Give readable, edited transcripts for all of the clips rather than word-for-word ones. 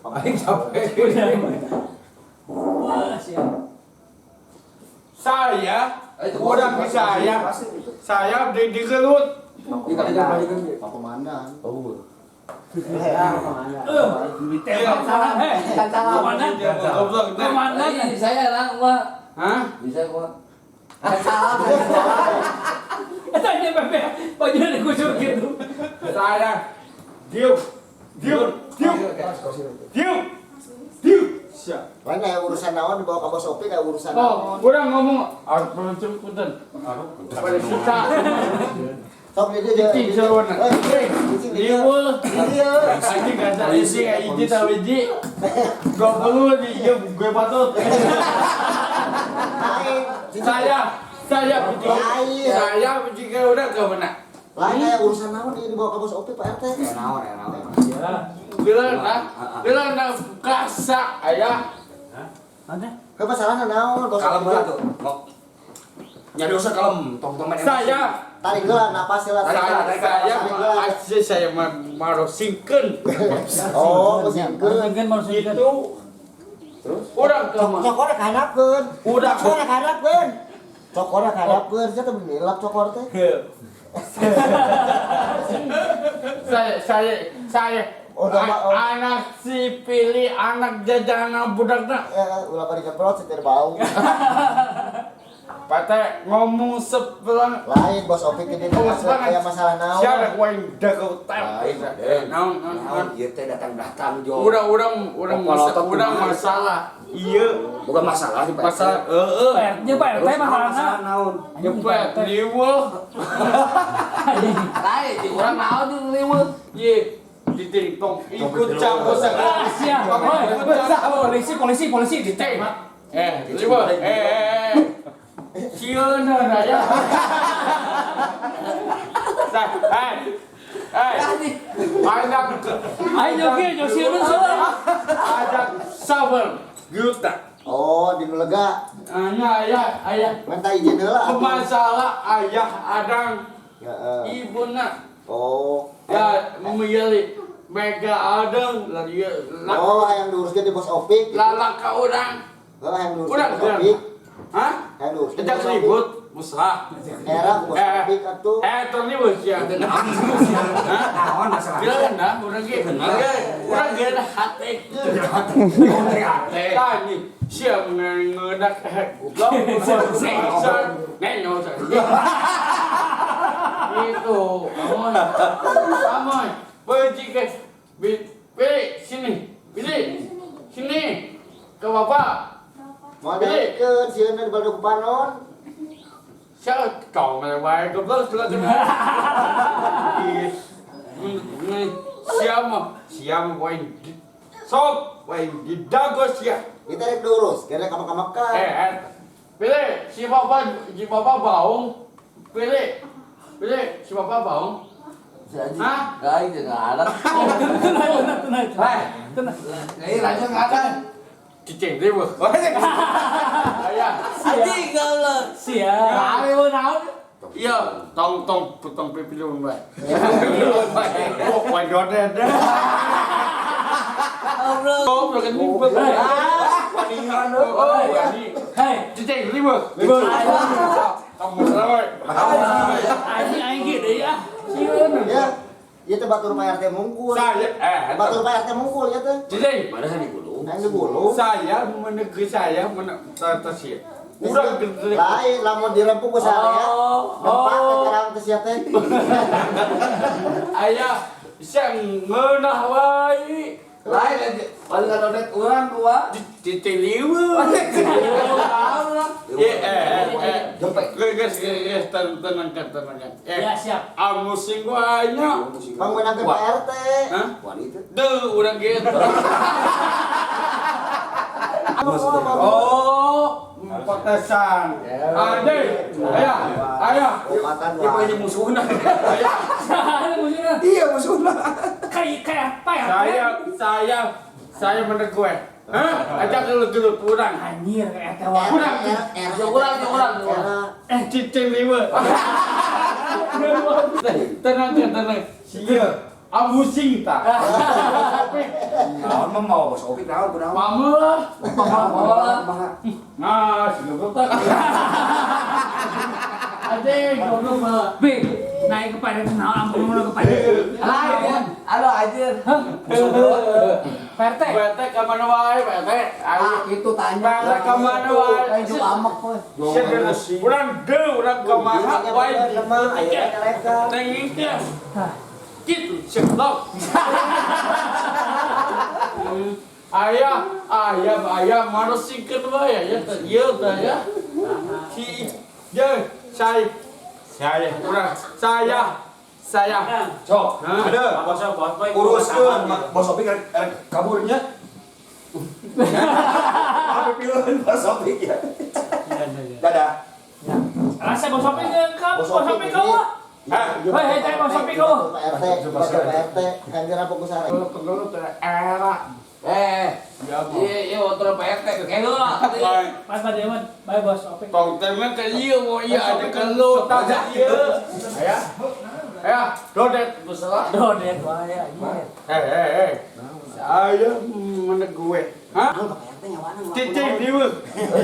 Aing capek. Wah, siap. Saya udah ke saya. Saya di digelut. Pak Komandan. Oh. Eh, ditembak salah. Heh, komandan. Goblok. Komandan. Ini saya lah, gua. Hah? Bisa gua. Eta nya bebe, bajunya digusur gitu. Saya diam. Diam. Diam. Diam. Diam. Siap. Lain kayak urusan naon dibawa ke bos Opi kayak urusan Oh, naon. urang ngomong harus peluncur punten. Pada susah. Sok dia dia. Cicing seruan. Eh, cicing dia. Liwul. Iya. Anjing gak ada isi kayak hiji tahu hiji. Gak perlu di iya gue patut. Lain. Cicing. Saya benci. Lain. Saya benci ke udah ke mana? Lain kayak urusan naon dia dibawa ke bos Opi Pak RT. Naon ya naon. Ya. Bila nah, bila nah kasa ayah. Ada. Ke masalahna naon bos Kalem Opi. heula tuh. Nyari usah kalem, tong tong main emosi. Saya Tarik heula napas heula. saya saya saya marosingkeun Oh, musingkeun. Mungkin mau singkat. itu urang ke mana? Cokor kaharapkeun. Udah. Cokor kaharapkeun. Cokor kaharapkeun, sia teh nilap cokor teh. Saya Oh, udah, Pak, oh. anak si pilih anak jajanan budakna. Eh, ulah pada disemprot setir bau. Pate ngomong sebelah Lain bos Opi gede Oh, semangat. kayak masalah naon. Siapa yang dago tem. Lain, Den. Naon naon naon. Naon ieu teh datang-datang jo. Udah udah Polotot udah kumaha. masalah. Iya, Bukan masalah sih Pak. masalah heeh. Pak RT, Pak RT Terus naon masalahna. masalah naon? Jepet liweuh. Lain, di urang naon di riweuh. Ye, titik tong ikut campur segala. Ah, siap. Woi, polisi, polisi, polisi ditembak. Eh, liweuh. Eh, eh, eh. Sieun ya. Eh, eh. Ajak Ayo joki, joki sieun soalnya. Ajak sabar juta. Oh, di nu lega. Hanya ayah, ayah. Minta izin heula. atuh. Masalah ayah adang Heeh. ibuna Oh. ya memilih mega adang lah dia lah Oh, yang diuruskeun di bos Opik. gitu. lah ka urang. Heeh, yang diuruskeun Urang di bos Opik. Hah? Yang diuruskeun di Ejak bos Opik. ribut musah. Era bos Eh. Opik atuh. Eh, terni bos ya. Naon masalah? Bila nah, urang ge. Urang ge hate. Tani siap ngeudak goblok. Neng itu, amoy. Amoy. Benci ke pilih sini. Pilih. Sini. Ke bapak. Mau diuruskeun sieun di baldo panon. Siapa kau wae goblok sudah kena. Siapa? Siapa wae sok wae didago sia. Kita rek diurus, kira kamak-kamakan. Eh, eh. Pilih si bapak baung. Pilih. Pilih si bapak baung. Hah? Lain jeung ada. Tenang, tenang, tenang. Hei, Tenang. ini lanjut ada. Cicing ribu. Ayah. Anjing goblok. Siap. Lain we naon? Iya, tong tong tong pipi lu bae. Oh, wae dodet. Goblok. Oh, bukan mimpi. Oh, ini. Hei, Cicing ribu. Kamu selawai. anjing aing ge deui ah. Sieun. Ya. Ieu teh batur Pak RT mungkul. Saya eh Batur Pak RT mungkul ya teh. Cicing. Mana sih digulung? Yang digulung. Saya menegri saya menek sia. Udah gede. Lain lamun dirempuk ku saya. Oh, Nempak oh. terang teh sia teh. Ayah, siang ngeunah wae. Lain aja. Paling ada dodet urang dua. Cicing liweuh. Eh, eh, eh. Jempek. Geus, geus, tenangkan, tenangkan. Eh, Ya, siap. amu sing wae nya. Pangwenangkeun Pak RT. Hah? Wanita. Deuh urang ge. Oh. Oh, potesan. Ade, ayah, ayah. Opatan Dia wae. punya musuhna. Ayah, Saha musuhna? Iya musuhna. Kayak kayak apa ya? saya menegur. Hah? Ajak lu gelut urang. Anjir kayak RT wae. Kurang. Era Kurang, kurang, kurang. Era. Eh, cicing liwe. Tenang, tenang. Sia. Abusing tah. Naon mah mau Bos Opik naon kunaon. Mama lah. Kumaha? Nah, si goblok tah. Anjing, goblok mah. Bi, naik ke Pak RT naon ampun ke Pak RT. Lain. Halo anjir. Pak RT. Pak RT ka mana wae, Pak RT? Ayo. Ah, itu tanya. Pak RT ka mana wae? Lain juga amek poe. Urang deu, urang ka mana wae. Lemah, ayo mereka. Tenging teh. Gitu, ceklok. Ayah, ayah, ayah, marusikeun wae ya, teh. Ieu teh ya. Si, ye, saya, urang, saya. Sok, Hah? ada. Uruskeun Bos Opik rek rek kaburnya. Apa pileun Bos Opik ya? Dadah. Rasa Bos Opik ke Bos Bos Opik kau. Hah? Hei, hei, cari Bos Opik kau. Pak RT, Pak RT, kan kira fokus arek. Tegelut teh era. Eh, Ya, iya iya motor Pak RT kayak lu lah. Mas Pak Dewan, bye Bos Opik. Tong teh ke ieu mau ieu ada kelut tak ieu. Ayah. Ayah, dodet bersalah. Dodet wae anjir. Eh, eh, eh. Saya mana gue? Hah? Pak RT nyawana. Cicing di weh.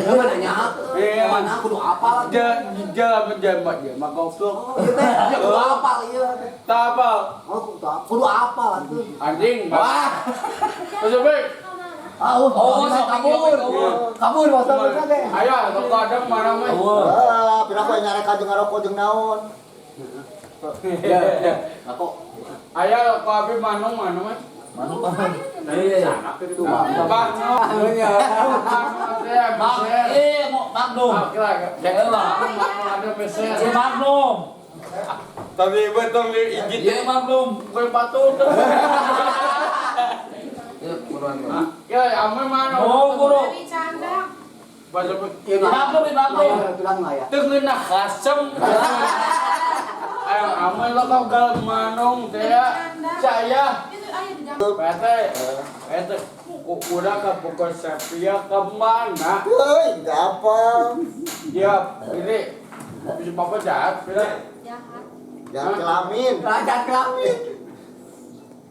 Lu mana nyawa? Eh, Mana kudu apal. Ja, ja, ja, ja, mak goblok. Ieu teh ya kudu apal ieu teh. Tak apa. Oh, kudu apal atuh. Anjing. Wah. Bos Opik. Ah, oh, kabur. Kabur Bos Opik teh. Ayah, toko ada mana mah? Ah, pira ku nyarek jeung ngarokok jeung naon. Ya, ya. Ayah, toko api manung mana mah? Iya. Bang, Bang, eh mau Magnum. Ada meser. Magnum. Tapi betul di igit. Iya Magnum. Kue patut. Iya, buruan. Ya, ame mana? Oh, guru. Bahasa Magnum, Magnum. Tengenah kasem. Ayo ame lo kau gal manung teh. Saya PT PT udah ke pukul Sepia kemana? Heuy, enggak apa. Ya, ini bisa bapak jahat, pilih. Jangan kelamin. Raja kelamin.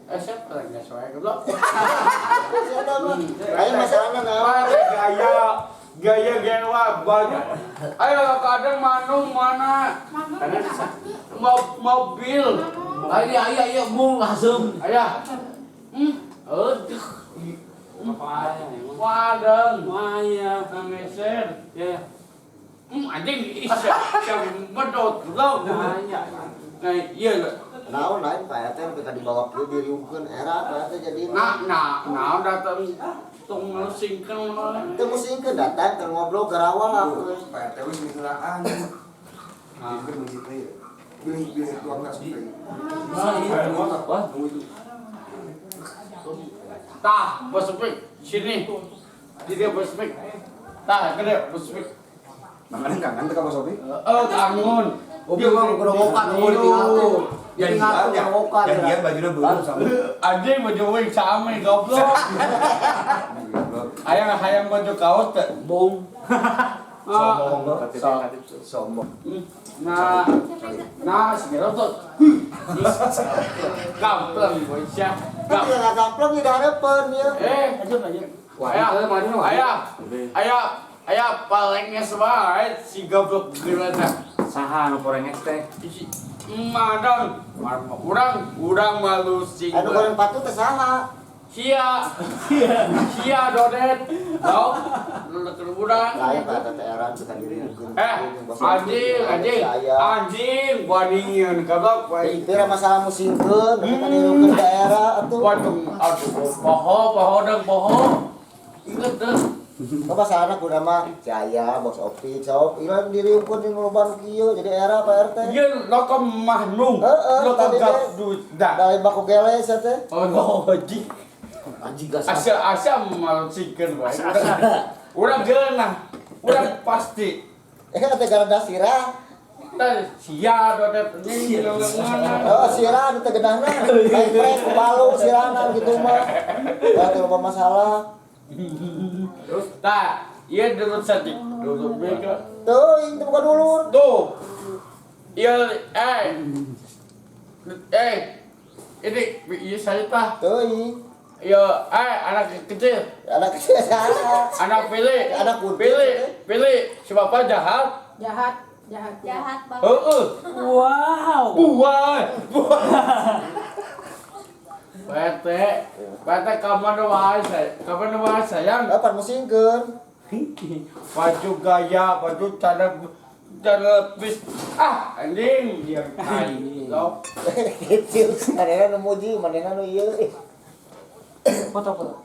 Eh, siapa lagi nggak soalnya goblok? Siapa mah? Kayak masalahnya naon? Pak, gaya gaya gewa banyak. Ayo kadang manung mana? Mobil. Ayo ayo ayo mung langsung. Ayah. Aduh. Wadeng. Wah, Ngeser. ya. Anjing ih, siapa medot goblok. Nah, Nah, iya lah. Naon lain Pak RT kita dibawa kieu diriungkeun era Pak RT jadi. Nah, nah, nah datang tong ngelusingkeun mah. Teu musingkeun datang keur ngobrol garawak. Pak RT wis miheulaan. Dikeun masjid teh. Bilih bilih tuang ka supaya. Wah, Tah, Bos Opik, sini. Jadi Bos Opik. Tah, gede Bos Opik. Makanya kangen teh ka Bos Opik. Eh, kangen. Mobil mah gerowokan, mobil ditinggal. Ditinggal Janjian ya. gerowokan. Janjian bajunya belum sama. Anjing baju wing sama goblok. Ayang hayang baju kaos teh. Bung. Sombong. Sombong. Nah, nah segera tuh. Gamplang bocah. Kan ya gamplang di hareupeun ieu. Eh, Lanjut, lanjut. ayah, ayah, ayah, ayah palengnya sebaik si goblok gimana? Saha nu porenges teh? Isi madang, urang, urang malu sing. Anu goreng patut teh saha? Sia, sia dodet, tau, lu urang. Lain Pak RT teh era kita diriungkeun. Eh, anjing, anjing, anjing, bandingin goblok, Ih, pira masalah musingkeun, tapi kan diriungkeun daerah atuh. Waduh, aduh, poho, poho dong, poho. Ingat dong. Kok masalahna kudu mah Jaya, Bos Opik, sok ieu diriungkeun di loba nu kieu jadi era Pak RT. Iya, lo ke mahnung, Heeh, lo ke tadi teh. gabdut, dah. Dari baku geles ya teh. Oh, anjing. Anjing gas. Asa asa malu chicken bae. Urang geunah. Urang pasti. Eh teh gara sirah. Teh sia dodet anjing. Oh, sirah anu teh geunahna. Lain prek ku balu sirahna gitu mah. Da teh loba masalah. Terus tah, ieu dulu sadik. Dulu mereka. Teuing teu buka dulur. Tuh. Ieu eh eh Ini iya saya tah. Teuing. Yo, eh anak kecil, Anak kecil saha? Anak pilih, Anak kuntit. pilih, pilih. Si bapak jahat. Jahat, jahat. Jahat banget. Heeh. Wow. Buai. PT, PT kamu wae saya, kamu wae sayang. Kapan musingkeun? Baju gaya, baju cara cara bis. Ah, anjing, dia tai. Lo. Kecil, manehna nu muji, manehna nu ieu. Foto foto.